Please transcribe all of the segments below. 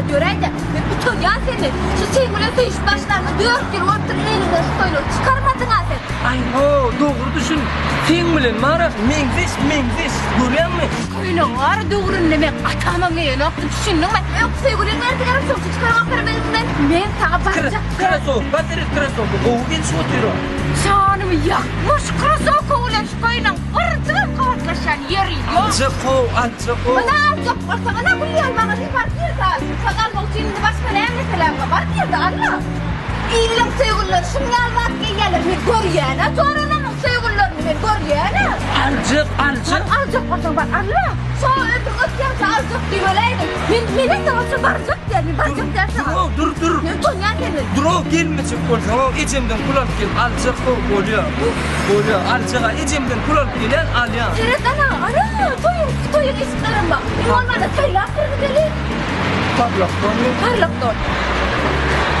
ýöräýdä. Men utanýan senden. Şu seň bilen söýüşip başlanyma dört ýyl bolupdyr, eliňden şu köýnegi çykarmadyň-a sen. Aý-ho, dogry düşün. Seň bilen bara meňzeş, meňzeş, görýäňmi? Köýnegiň bar döwründe meň atamam geýenokdy, düşündiňmi? Öňki söýgüliň berdilerem şoň üçin çykaramok eliňden. Men saňa barjak. Krasowka seret, krasowka gowy gelişip otyr-a. Janymy ýakma şu krasowka bilen şu köýnegiň birjigem gabatlaşýan ýeri ýok. Aljak-ow, aljak-ow. Ynha aljak bolsaň, ynha gül ýaly maňa diýip baryp ýerde al. Şony almak üçin indi başga näme meseläň bar, baryp ýerde al-la. Iliň söýgülileri şuň ýaly zat geýýärler, men görýän-ä, joralarymyň söýgülilerini men görýän-ä. Aljak, aljak. Bar aljak bolsaň bar al-la. Şo ömrüň ötýänçä aljak diýip öläýdiň. Men, men hem saňa şo barjak diýýän, men barjak diýýän saňa. Dur, dur, dur. Men utanýan senden. Dur-ow, gelmejek bolsaň-ow, ejemden pul alyp gelip aljak-ow, bolýa. Bolýa, aljak-a, ejemden pul alyp gelýän, alýan. Seret ana, ana, toýuň, toýuň eşiklerem bar. Iň bolmanda saýlap bir gideli. Parlakdanmy? Parlakdan.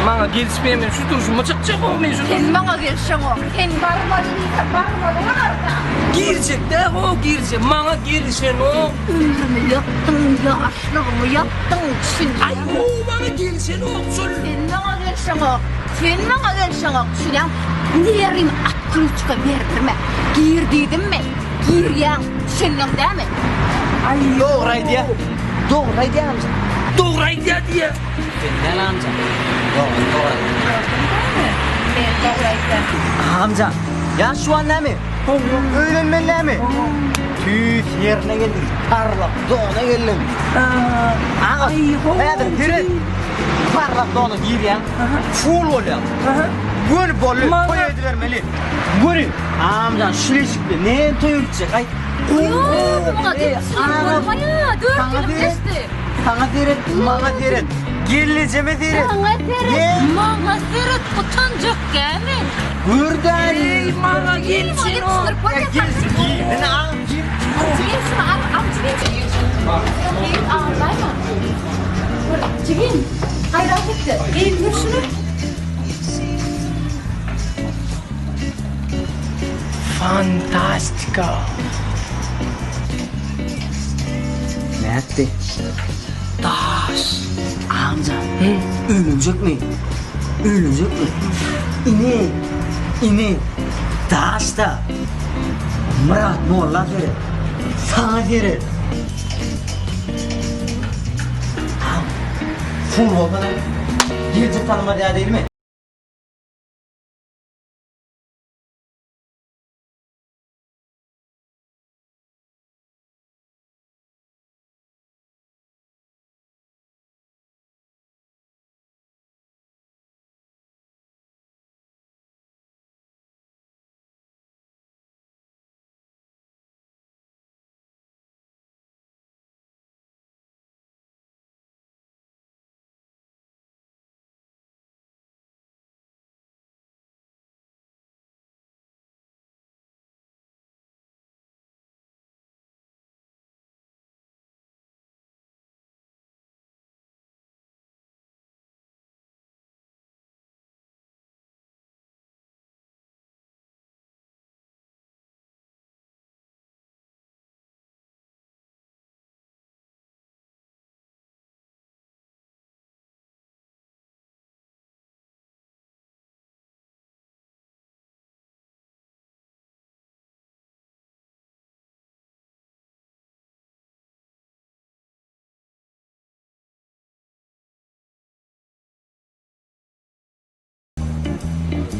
Maňa gelişmeýär, men şu durşuma çykjak-ow, men şu Sen maňa gelişeňok. Sen barmaly diýsem barmaly bolarsyň. Girjek däl-ow, girjek. Maňa gelişenok. Ömrümi ýakdyň, ýaşlygymy ýakdyň, düşünýäňmi? Aý-ow, maňa gelişenok şol. Sen maňa gelişeňok. Sen maňa gelişeňok, düşünýäňmi? Nerwimi otklýuçka berdirme. Gir diýdimmi, girýäň, düşündiň dämi? Aý, Dogry aýdýa. Dogry aýdýa amca. Dogry aýdýa diýýä. Sen näme amca? Dogry, dogry aýdýa. Gördüň dämi? Men dogry aýdýan. Amca, ýa şu an näme? Öýlenmeli näme? Tüýs ýerine geldiň. Parlak zona geldiň. Aga, häzir seret. Parlak zona girýäň, full bolýaň. Göni boldy, toý edibermeli. Göni. Amcan, şu eşikde näme toý etjek? Aýt. Ýok, muňa bolmaýar. Dört ýylym geçdi. Saňa seret, maňa seret. Gelnejeme seret. Saňa seret, maňa seret, utanjak dämi? Gör-dä. Eý, maňa gelşenok. Ine, agam, gir. Jigim, şuny al, al, jigim. Jigim, aglaýma. Jigim, gaýrat et-de, geýindir şuny. Fantastika. Nätdi? Daş. Amca, öýlenjekmi? Öýlenjekmi? Ini, ini, daş-da. Myrat molla seret. Saňa seret. Am, Ful bolsana. Geljek tanymaz ýa diýilmi?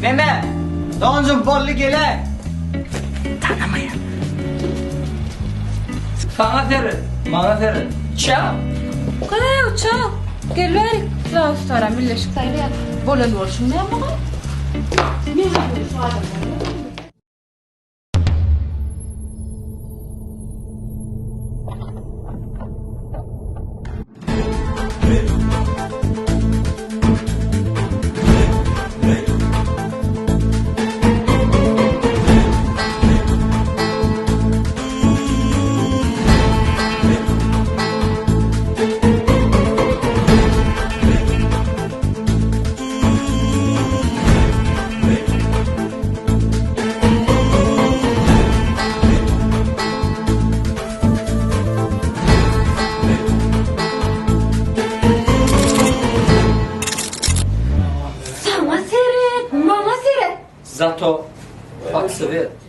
Meme, doganjygym boldy geläý. Tanamaýan. Saňa seret, maňa seret. Çao. Gyw, çao. Gel bärik, Zawustara milleşik saýlaýar. Bolan bolşuň näme muňa? Men şu adamlar. Zato pod svet.